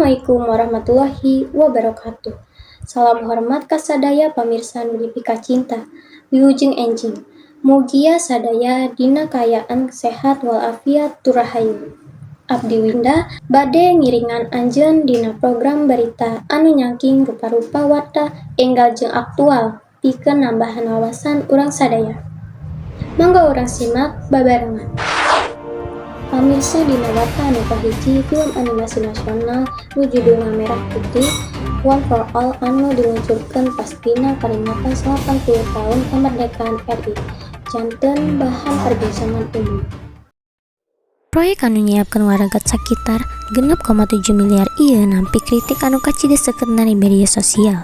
Assalamualaikum warahmatullahi wabarakatuh. Salam hormat ka sadaya pamirsa nu dipikacinta. Wilujeng enjing. Mugia sadaya dina kaayaan sehat walafiat tur rahayu. Abdi Winda bade ngiringan anjeun dina program berita anu nyangking rupa-rupa warta enggal jeung aktual pikeun nambahan wawasan urang sadaya. Mangga urang simak babarengan. Pamirsa, dina warta anu kahiji, film animasi nasional nu judulna Merah Putih One for All anu diluncurkeun pas dina peringatan 80 tahun kemerdekaan RI janten bahan perbincangan umum. Proyek anu nyiapkeun waregat sakitar 6,7 miliar ieu nampi kritik anu kacida seukeutna di media sosial.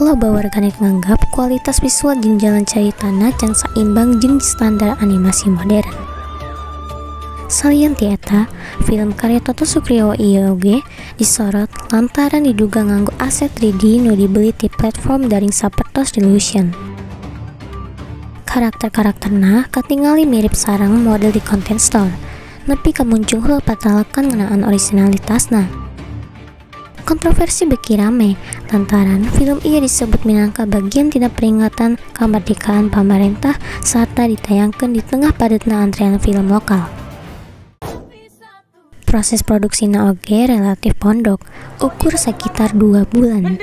Loba warganet nganggap kualitas visual jeung jalan caritana can saimbang jeung standar animasi modern. Salian ti eta, film karya Toto Sukriyo ieu oge disorot lantaran diduga nganggo aset 3D nu dibeli ti platform daring sapertos Reallusion. Karakter-karakterna katingali mirip sareng model di konten store, nepi ka muncul patalekan ngeunaan orisinalitasna. Kontroversi beuki rame lantaran film ieu disebut minangka bagian tina peringatan kamardikaan pamarentah sarta ditayangkeun di tengah padetna antrean film lokal. Proses produksina oge relatif pondok, ukur sakitar 2 bulan.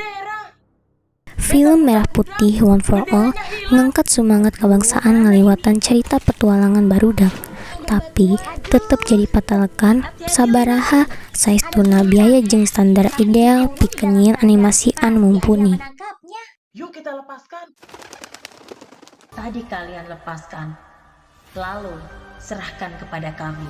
Film Merah Putih One for All ngangkat sumangat kabangsaan ngaliwatan carita petualangan barudak, tapi tetep jadi patalekan sabaraha saestuna biaya jeung standar ideal pikeun nyieun animasi anu mumpuni. Yuk, kita lepaskan. Tadi kalian lepaskan, lalu serahkan kepada kami.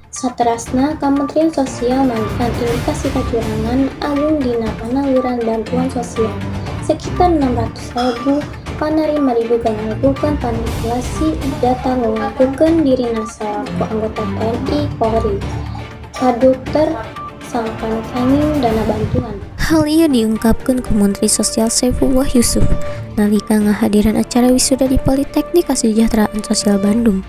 Saterasna, Kamentrian Sosial manggihan indikasi kacurangan agung dina panyaluran bantuan sosial. Sekitar 600.000 panarima diduga ngalakukeun manipulasi data ngakukeun dirina salaku anggota TNI Polri kadukter sangkan kenging dana bantuan. Hal ieu diungkapkeun ku Menteri Sosial Saifullah Yusuf nalika ngahadiran acara wisuda di Politeknik Kesejahteraan Sosial Bandung.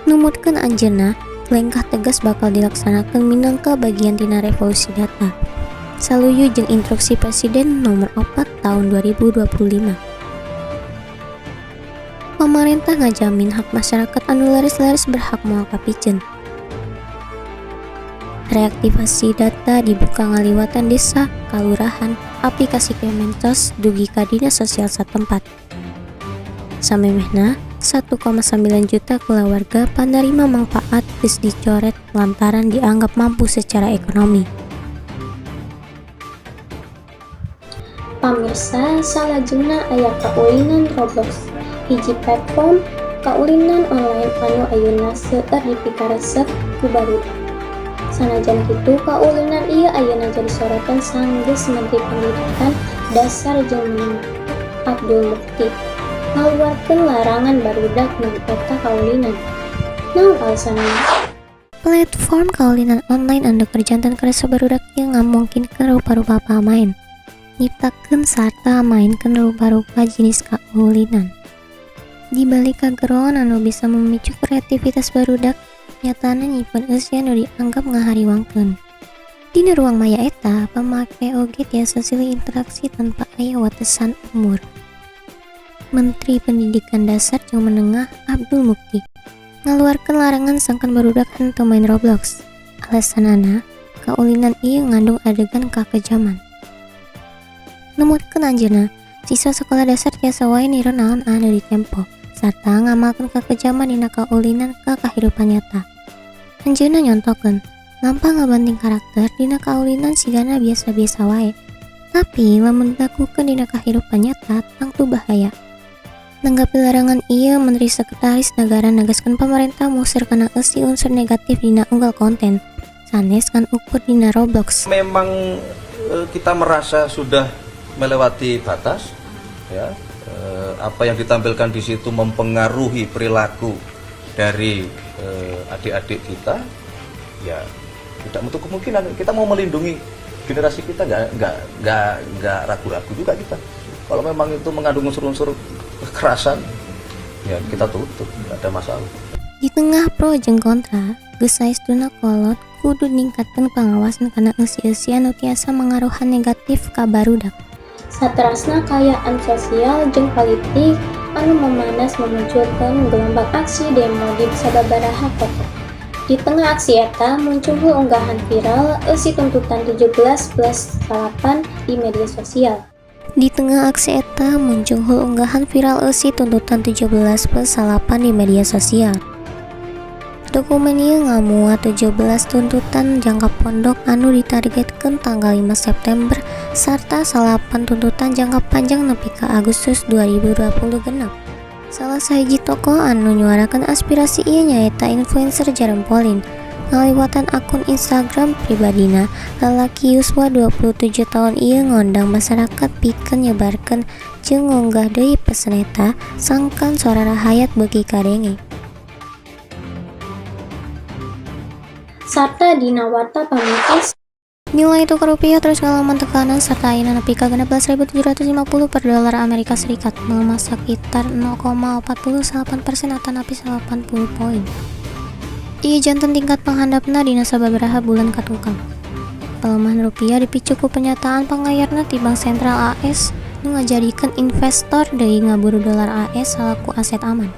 Numutkeun anjeunna, lengkah tegas bakal dilaksanakeun minangka bagian tina revolusi data, saluyu jeung Instruksi Presiden Nomor 4 Tahun 2025. Pamarentah ngajamin hak masyarakat anu leres-leres berhak moal kapiceun. Reaktivasi data dibuka ngaliwatan desa, kalurahan, aplikasi Kemensos dugi ka dinas sosial satempat. Samemehna, 1,9 juta kulawarga panerima mangpaat geus dicoret lantaran dianggap mampu secara ekonomi. Pamirsa, salajengna aya kaulinan Roblox, hiji platform kaulinan online anu ayeuna seueur dipikaresep ku barudak. Sanajan kitu, kaulinan ieu ayeuna jadi sorotan sanggeus Menteri Pendidikan Dasar jeung Menengah Abdul Muqti ngaluarkeun larangan barudak maen eta kaulinan. Naon alesanna? Platform kaulinan online anu keur janten karesep barudak ieu ngamungkinkeun rupa-rupa pamain nyiptakeun sarta maenkeun rupa-rupa jenis kaulinan. Di balik kageroan anu bisa memicu kreativitas barudak, nyatana nyimpen eusi anu dianggap ngahariwangkeun. Dina ruang maya eta, pamake oge tiasa silih interaksi tanpa aya watesan umur. Menteri Pendidikan Dasar jeung Menengah Abdul Muqti ngaluarkeun larangan sangkan barudak henteu main Roblox. Alesanana, kaulinan ieu ngandung adegan kakejaman. Numutkeun anjeunna, siswa sekolah dasar tiasa wae niru naon anu ditempo sarta ngamalkeun kakejaman dina kaulinan ka kahirupan nyata. Anjeunna nyontokeun, lampah ngabanting karakter dina kaulinan sigana biasa-biasa wae. Tapi lamun dilakukeun dina kahirupan nyata tangtu bahaya. Nanggapi larangan ieu, Menteri Sekretaris Nagara negaskeun pamarentah museur kana eusi unsur negatif dina unggal konten, sanes ngan ukur dina Roblox. Memang kita merasa sudah melewati batas, ya, apa yang ditampilkan di situ mempengaruhi perilaku dari adik-adik kita, ya tidak menutup kemungkinan kita mau melindungi generasi kita, nggak ragu-ragu juga kita. Kalau memang itu mengandung unsur-unsur kekerasan, Ya kita tutup, nggak ada masalah. Di tengah pro jeung kontra, geus saestuna kolot kudu ningkatkeun pangawasan kana eusi-eusian nu tiasa mangaruhan negatif ka barudak. Saterasna kaayaan sosial jeung politik anu memanas memunculkeun gelombang aksi demo di sababaraha kota. Di tengah aksi eta muncul unggahan viral eusi tuntutan 17+8 di media sosial. Di tengah aksi eta muncul unggahan viral eusi tuntutan 17+8 di media sosial. Dokumen ieu ngamuat 17 tuntutan jangka pondok anu ditargetkeun tanggal 5 September sarta 9 tuntutan jangka panjang nepi ka Agustus 2026. Salah sahiji tokoh anu nyuarakeun aspirasi ieu nyaeta influencer Jerome Polin. Ngaliwatan akun Instagram pribadina, lalaki yuswa 27 taun ieu ngondang masyarakat pikeun nyebarkeun jeung ngunggah deui pesen eta sangkan sora rahayat beuki kadenge. Sarta dina warta pamungkas. Nilai tukar rupiah terus ngalaman tekanan sarta ayeuna nepi ka 16.750 per dolar Amerika Serikat, melemah sekitar 0,48% atanapi 80 poin. Ieu janten tingkat panghandapna dina sababaraha bulan katukang. Pelemahan rupiah dipicu ku pernyataan panglayarna ti Bank Sentral AS nu ngajadikeun investor deui ngaburu dolar AS salaku aset aman.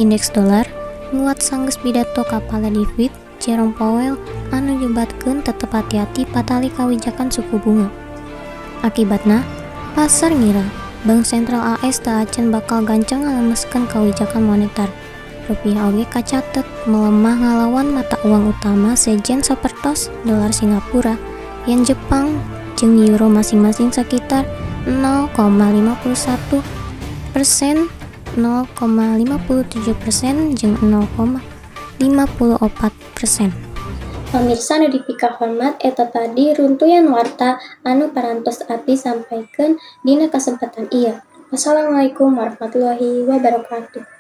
Indeks dolar nguat sanggeus pidato kapala di Fed Jerome Powell anu nyebatkeun tetep hati-hati patali kawijakan suku bunga. Akibatna, pasar ngira Bank Sentral AS teu acan bakal gancang ngalemeskeun kawijakan moneter. Rupiah oge kacatet melemah ngalawan mata uang utama sejen sapertos dolar Singapura, yen Jepang jeung euro masing-masing sekitar 0,51%, 0,57% jeung 0,54%. Pamirsa nu dipikahormat, eta tadi runtuyan warta anu parantos abdi sampaikan dina kasempatan ieu. Wassalamualaikum warahmatullahi wabarakatuh.